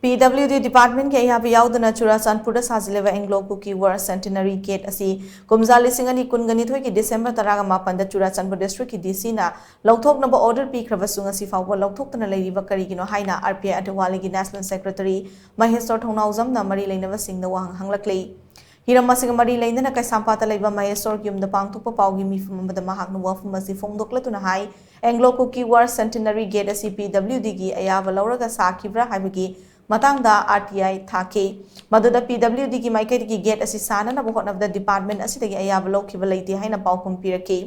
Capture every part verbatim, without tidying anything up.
ꯄꯤ W ꯗꯤ ꯗꯤꯄꯥꯔꯠꯃꯦꯟꯒꯤ ꯑꯌꯥꯕ ꯌꯥꯎꯗꯅ ꯆꯨꯔꯥꯆꯥꯟꯄꯨꯔꯗ ꯁꯥꯖꯤꯜꯂꯤꯕ ꯑꯦꯡꯒ꯭ꯂꯣ ꯀꯨꯀꯤ ꯋꯥꯔ ꯁꯦꯟꯇꯤꯅꯔꯤ ꯒꯦꯠ ꯑꯁꯤ ꯀꯨꯝꯖꯥ ꯂꯤꯁꯤꯡ ꯑꯅꯤ ꯀꯨꯟꯒ ꯅꯤꯊꯣꯏꯒꯤ ꯗꯤꯁꯦꯝꯕꯔ ꯇꯔꯥꯒ ꯃꯥꯄꯟꯗ ꯆꯨꯔꯥꯆꯥꯟꯄꯨꯔ ꯗꯤꯁꯇ꯭ꯔꯤꯛꯀꯤ ꯗꯤ ꯁꯤꯅ ꯂꯧꯊꯣꯛꯅꯕ ꯑꯣꯔꯗꯔ ꯄꯤꯈ꯭ꯔꯕꯁꯨ ꯉꯁꯤ ꯐꯥꯎꯕ ꯂꯧꯊꯣꯛꯇꯅ ꯂꯩꯔꯤꯕ ꯀꯔꯤꯒꯤꯅꯣ ꯍꯥꯏꯅ ꯑꯥꯔ ꯄꯤ ꯑꯥꯏ ꯑꯗꯋꯥꯂꯤꯒꯤ ꯅꯦꯁꯅꯦꯜ ꯁꯦꯀ꯭ꯔꯦꯇꯔꯤ ꯃꯍꯦꯁꯣꯔ ꯊꯧꯅꯥꯎꯖꯝꯅ ꯃꯔꯤ ꯂꯩꯅꯕꯁꯤꯡꯗ ꯋꯥꯍꯪ ꯍꯪꯂꯛꯂꯤ꯫ ꯍꯤꯔꯝ ꯑꯁꯤꯒ ꯃꯔꯤ ꯂꯩꯅꯅ ꯀꯩꯁꯥꯝꯄꯥꯠꯇ ꯂꯩꯕ ꯃꯍꯦꯁꯣꯔꯒꯤ ꯌꯨꯝꯗ ꯄꯥꯡꯊꯣꯛꯄ ꯄꯥꯎꯒꯤ ꯃꯤꯐꯝ ꯑꯃꯗ ꯃꯍꯥꯛꯅ ꯋꯥꯐꯝ ꯑꯁꯤ ꯐꯣꯡꯗꯣꯛꯂꯗꯨꯅ ꯍꯥꯏ, ꯑꯦꯡꯒ꯭ꯂꯣ ꯀꯨꯀꯤ ꯋꯥꯔ ꯁꯦꯟꯇꯤꯅꯔꯤ ꯒꯦꯠ ꯑꯁꯤ ꯄꯤ ꯗꯕ꯭ꯂꯤꯎ ꯗꯤꯒꯤ ꯑꯌꯥꯕ ꯂꯧꯔꯒ ꯁꯥꯈꯤꯕ꯭ꯔꯥ ꯍꯥꯏꯕꯒꯤ ꯃꯇꯥꯡꯗ ꯑꯥꯔ ꯇꯤ ꯑꯥꯏ ꯊꯥꯈꯤ꯫ ꯃꯗꯨꯗ ꯄꯤ ꯗꯕ꯭ꯂꯤꯎ ꯗꯤꯒꯤ ꯃꯥꯏꯀꯩꯗꯒꯤ ꯒꯦꯠ ꯑꯁꯤ ꯁꯥꯅꯅꯕ ꯍꯣꯠꯅꯕꯗ ꯗꯤꯄꯥꯔꯠꯃꯦꯟ ꯑꯁꯤꯗꯒꯤ ꯑꯌꯥꯕ ꯂꯧꯈꯤꯕ ꯂꯩꯇꯦ ꯍꯥꯏꯅ ꯄꯥꯎꯈꯨꯝ ꯄꯤꯔꯛꯈꯤ꯫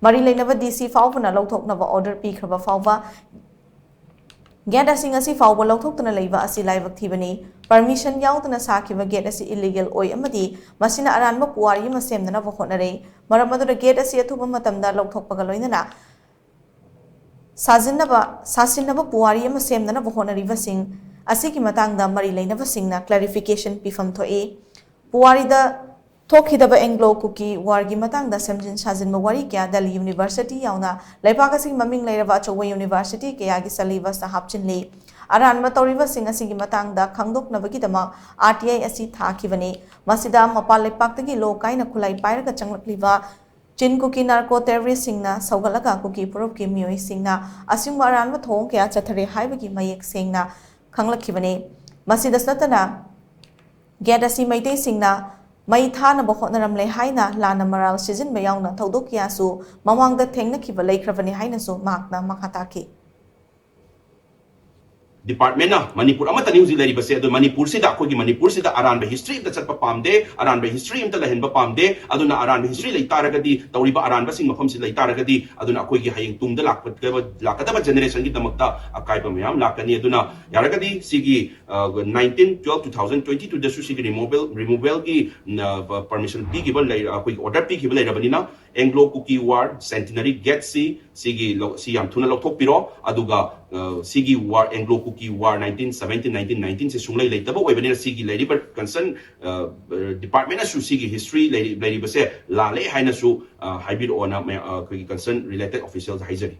ꯃꯔꯤ ꯂꯩꯅꯕ ꯗꯤ ꯁꯤ ꯐꯥꯎꯕꯅ ꯂꯧꯊꯣꯛꯅꯕ ꯑꯣꯔꯗꯔ ꯄꯤꯈ꯭ꯔꯕ ꯐꯥꯎꯕ ꯒꯦꯠ ꯑꯁꯤ ꯉꯁꯤ ꯐꯥꯎꯕ ꯂꯧꯊꯣꯛꯇꯨꯅ ꯂꯩꯕ ꯑꯁꯤ ꯂꯥꯏꯕꯛ ꯊꯤꯕꯅꯤ꯫ ꯄꯔꯃꯤꯁꯟ ꯌꯥꯎꯗꯅ ꯁꯥꯈꯤꯕ ꯒꯦꯠ ꯑꯁꯤ ꯏꯂꯤꯒꯦꯜ ꯑꯣꯏ ꯑꯃꯗꯤ ꯃꯁꯤꯅ ꯑꯔꯥꯟꯕ ꯄꯨꯋꯥꯔꯤ ꯑꯃ ꯁꯦꯝꯅꯅꯕ ꯍꯣꯠꯅꯔꯦ꯫ ꯃꯔꯝ ꯑꯗꯨꯅ ꯒꯦꯠ ꯑꯁꯤ ꯑꯊꯨꯕ ꯃꯇꯝꯗ ꯂꯧꯊꯣꯛꯄꯒ ꯂꯣꯏꯅꯅ ꯁꯥꯖꯤꯟꯅꯕ, ꯁꯥꯁꯤꯟꯅꯕ ꯄꯨꯋꯥꯔꯤ ꯑꯃ ꯁꯦꯝꯅꯅꯕ ꯍꯣꯠꯅꯔꯤꯕꯁꯤꯡ ꯑꯁꯤꯒꯤ ꯃꯇꯥꯡꯗ ꯃꯔꯤ ꯂꯩꯅꯕꯁꯤꯡꯅ ꯀ꯭ꯂꯦꯔꯤꯐꯤꯀꯦꯁꯟ ꯄꯤꯐꯝ ꯊꯣꯛꯏ꯫ ꯄꯨꯋꯥꯔꯤꯗ ꯊꯣꯛꯈꯤꯗꯕ ꯑꯦꯡꯒ꯭ꯂꯣ ꯀꯨꯀꯤ ꯋꯥꯔꯒꯤ ꯃꯇꯥꯡꯗ ꯁꯦꯝꯖꯤꯟ ꯁꯥꯖꯤꯟꯕ ꯋꯥꯔꯤ ꯀꯌꯥ ꯗꯦꯜꯂꯤ ꯌꯨꯅꯤꯚꯔꯁꯤꯇꯤ ꯌꯥꯎꯅ ꯂꯩꯕꯥꯛ ꯑꯁꯤꯒꯤ ꯃꯃꯤꯡ ꯂꯩꯔꯕ ꯑꯆꯧꯕ ꯌꯨꯅꯤꯚꯔꯁꯤꯇꯤ ꯀꯌꯥꯒꯤ ꯁꯦꯂꯦꯕꯁꯇ ꯍꯥꯞꯆꯤꯜꯂꯤ꯫ ꯑꯔꯥꯟꯕ ꯇꯧꯔꯤꯕꯁꯤꯡ ꯑꯁꯤꯒꯤ ꯃꯇꯥꯡꯗ ꯈꯪꯗꯣꯛꯅꯕꯒꯤꯗꯃꯛ ꯑꯥꯔ ꯇꯤ ꯑꯥꯏ ꯑꯁꯤ ꯊꯥꯈꯤꯕꯅꯤ꯫ ꯃꯁꯤꯗ ꯃꯄꯥꯟ ꯂꯩꯄꯥꯛꯇꯒꯤ ꯂꯣ ꯀꯥꯏꯅ ꯈꯨꯠꯂꯥꯏ ꯄꯥꯏꯔꯒ ꯆꯪꯂꯛꯂꯤꯕ ꯆꯤꯟ ꯀꯨꯀꯤ ꯅꯥꯔꯀꯣ ꯇꯦꯔꯣꯔꯤꯁꯁꯤꯡꯅ ꯁꯧꯒꯠꯂꯒ ꯀꯨꯀꯤ ꯐꯨꯔꯨꯞꯀꯤ ꯃꯤꯑꯣꯏꯁꯤꯡꯅ ꯑꯁꯤꯒꯨꯝꯕ ꯑꯔꯥꯟꯕ ꯊꯧꯑꯣꯡ ꯀꯌꯥ ꯆꯠꯊꯔꯦ ꯍꯥꯏꯕꯒꯤ ꯃꯌꯦꯛ ꯁꯦꯡꯅ ꯈꯪꯂꯛꯈꯤꯕꯅꯤ꯫ ꯃꯁꯤꯗꯁꯨ ꯅꯠꯇꯅ ꯒꯦꯠ ꯑꯁꯤ ꯃꯩꯇꯩꯁꯤꯡꯅ ꯃꯩ ꯊꯥꯅꯕ ꯍꯣꯠꯅꯔꯝꯂꯦ ꯍꯥꯏꯅ ꯂꯥꯟꯅ ꯃꯔꯥꯜ ꯁꯤꯖꯤꯟꯕ ꯌꯥꯎꯅ ꯊꯧꯗꯣꯛ ꯀꯌꯥꯁꯨ ꯃꯃꯥꯡꯗ ꯊꯦꯡꯅꯈꯤꯕ ꯂꯩꯈ꯭ꯔꯕꯅꯤ ꯍꯥꯏꯅꯁꯨ ꯃꯍꯥꯛꯅ ꯃꯈꯥ ꯇꯥꯈꯤ꯫ ꯗꯤꯄꯥꯔꯠꯃꯦꯟꯅ ꯃꯅꯤꯄꯨꯔ ꯑꯃꯠꯇꯅꯤ ꯍꯧꯖꯤꯛ ꯂꯩꯔꯤꯕꯁꯦ꯫ ꯑꯗꯨ ꯃꯅꯤꯄꯨꯔꯁꯤꯗ, ꯑꯩꯈꯣꯏꯒꯤ ꯃꯅꯤꯄꯨꯔꯁꯤꯗ ꯑꯔꯥꯟꯕ ꯍꯤꯁꯇ꯭ꯔꯤ ꯑꯝꯇ ꯆꯠꯄ ꯄꯥꯝꯗꯦ, ꯑꯔꯥꯟꯕ ꯍꯤꯁꯇ꯭ꯔꯤ ꯑꯝꯇ ꯂꯩꯍꯟꯕ ꯄꯥꯝꯗꯦ꯫ ꯑꯗꯨꯅ ꯑꯔꯥꯟꯕ ꯍꯤꯁꯇ꯭ꯔꯤ ꯂꯩ ꯇꯥꯔꯒꯗꯤ, ꯇꯧꯔꯤꯕ ꯑꯔꯥꯟꯕꯁꯤꯡ ꯃꯐꯝꯁꯤ ꯂꯩ ꯇꯥꯔꯒꯗꯤ, ꯑꯗꯨꯅ ꯑꯩꯈꯣꯏꯒꯤ ꯍꯌꯦꯡ ꯇꯨꯡꯗ ꯂꯥꯛꯀꯗꯕ, ꯂꯥꯛꯀꯗꯕ ꯖꯦꯅꯦꯔꯦꯁꯟꯒꯤꯗꯃꯛꯇ ꯑꯀꯥꯏꯕ ꯃꯌꯥꯝ ꯂꯥꯛꯀꯅꯤ꯫ ꯑꯗꯨꯅ ꯌꯥꯔꯒꯗꯤ ꯁꯤꯒꯤ, ꯑ, nineteen twelve two thousand twenty two ꯗꯁꯨ ꯁꯤꯒꯤ ꯔꯤꯃꯨꯚꯦꯜ, ꯔꯤꯃꯨꯚꯦꯜꯒꯤ, ꯑ, ꯄꯔꯃꯤꯁꯟ ꯄꯤꯈꯤꯕ ꯂꯩ, ꯑꯩꯈꯣꯏꯒꯤ ꯑꯣꯔꯗꯔ ꯄꯤꯈꯤꯕ ꯂꯩꯔꯕꯅꯤꯅ, ꯑꯦꯡꯒ꯭ꯂꯣ ꯀꯨꯀꯤ ꯋꯥꯔ ꯁꯦꯟꯇꯤꯅꯔꯤ ꯒꯦꯠꯁꯤ ꯁꯤꯒꯤ ꯂꯧ-, ꯁꯤ ꯌꯥꯝ ꯊꯨꯅ ꯂꯧꯊꯣꯛꯄꯤꯔꯣ꯫ ꯑꯗꯨꯒ, ꯑ, ꯁꯤꯒꯤ ꯋꯥꯔ, ꯑꯦꯡꯒ꯭ꯂꯣ ꯀꯨꯀꯤ war nineteen seventeen nineteen nineteen ꯁꯤ ꯁꯨꯡꯂꯩ ꯂꯩꯇꯕ ꯑꯣꯏꯕꯅꯤꯅ, ꯁꯤꯒꯤ ꯂꯩꯔꯤꯕ ꯀꯟꯁꯔꯟ, ꯑ, ꯗꯤꯄꯥꯔꯠꯃꯦꯟꯅꯁꯨ ꯁꯤꯒꯤ ꯍꯤꯁꯇ꯭ꯔꯤ ꯂꯩꯔꯤ-, ꯂꯩꯔꯤꯕꯁꯦ ꯂꯥꯜꯂꯦ ꯍꯥꯏꯅꯁꯨ, ꯑ, ꯍꯥꯏꯕꯤꯔꯛꯑꯣꯅ ꯃꯌꯥ-, ꯑ, ꯑꯩꯈꯣꯏꯒꯤ ꯀꯟꯁꯔꯟ ꯔꯤꯂꯦꯇꯦꯠ ꯑꯣꯐꯤꯁꯤꯌꯦꯜꯗ ꯍꯥꯏꯖꯔꯤ꯫